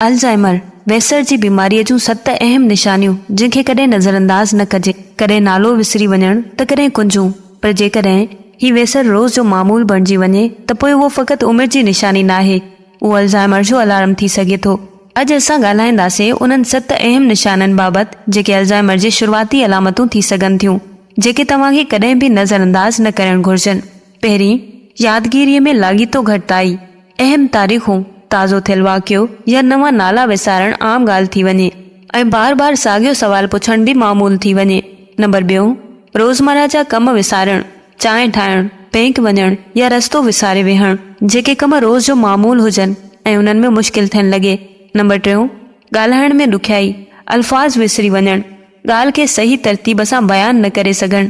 Alzheimer, ويسر جي بيماريء جون ست اهم نشانيون، جن کي ڪڏهن نظرانداز نه ڪجي. ڪڏهن نالو وسري وڃڻ ته ڪڏهن ڪنجهون، پر جيڪڏهن هي ويسر روز جو معمول بڻجي وڃي ته پوء اهو فقط عمر جي نشاني ناهي، اهو الزائمر جو الارم ٿي سگهي ٿو. اڄ اسان ڳالهائينداسين انهن ست اهم نشانين بابت جيڪي الزائمر جي شروعاتي علامتون ٿي سگهن ٿيون، جيڪي توهان کي ڪڏهن به نظرانداز نه ڪرڻ گهرجن. پهرين، يادگيريء ۾ لاڳيتو گهٽتائي. اهم تاريخون، تازو ٿيل واقعو يا نوان نالا وسارڻ عام ڳالهه ٿي وڃي ۽ بار بار ساڳيو سوال پڇڻ به معمول ٿي وڃي. نمبر ٻيون، روزمره جا ڪم وسارڻ، چانهه ٺاهڻ، بئنڪ وڃڻ يا رستو وساري ويهڻ، جيڪي ڪم روز جو معمول هجن ۽ انهن ۾ مشڪل ٿيڻ لڳي. نمبر ٽيون، ڳالهائڻ ۾ ڏکيائي، الفاظ وسري وڃڻ، ڳالهه کي صحيح ترتيب سان بيان نه ڪري سگهڻ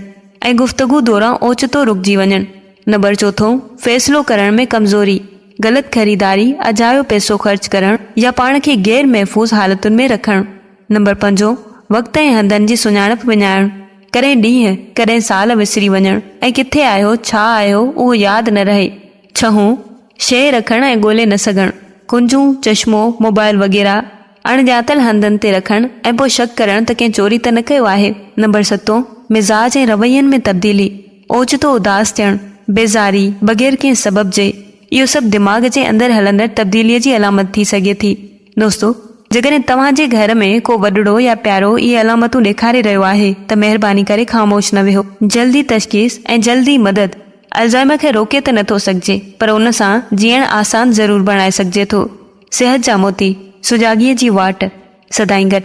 ۽ گفتگو دوران اوچتو رڪجي وڃڻ. نمبر چوٿون، فيصلو ڪرڻ ۾ ڪمزوري، غلط خريداري، اجايو پئسو خرچ ڪرڻ يا پاڻ کي غير محفوظ حالتن ۾ رکڻ. نمبر پنجون، وقت ۽ هنڌن جي سڃاڻپ وڃائڻ، ڪڏهن ڏينهن، ڪڏهن سال وسري وڃڻ ۽ ڪٿي آهيو، ڇا آهيو، اهو ياد نه رهي. ڇهون، شيء رکڻ ۽ ڳولي نه سگهڻ، ڪنجون، چشمو، موبائل وغيره اڻڄاتل هنڌن تي رکڻ ۽ پوء شڪ ڪرڻ ته ڪنهن چوري ته نه ڪيو آهي. نمبر ستون، مزاج ۽ روين ۾ تبديلي، اوچتو اداس ٿيڻ، بيزاري، بغير ڪنهن سبب جي، اهو سڀ دماغ جي اندر هلندڙ تبديليء جي علامت ٿي سگهي ٿي. دوستو! جيڪڏهن توهان جي گهر ۾ ڪو وڏڙو يا پيارو اهي علامتون ڏيکاري رهيو آهي ته مهرباني ڪري خاموش نه ويهو. جلدي تشخيص ۽ جلدي مدد الزائمر کي روڪي ته نٿو سگهجي پر ان سان جيئڻ آسان ضرور بڻائي سگهجي ٿو. صحت جا موتي، سجاڳيء جي واٽ، سدائين گڏ.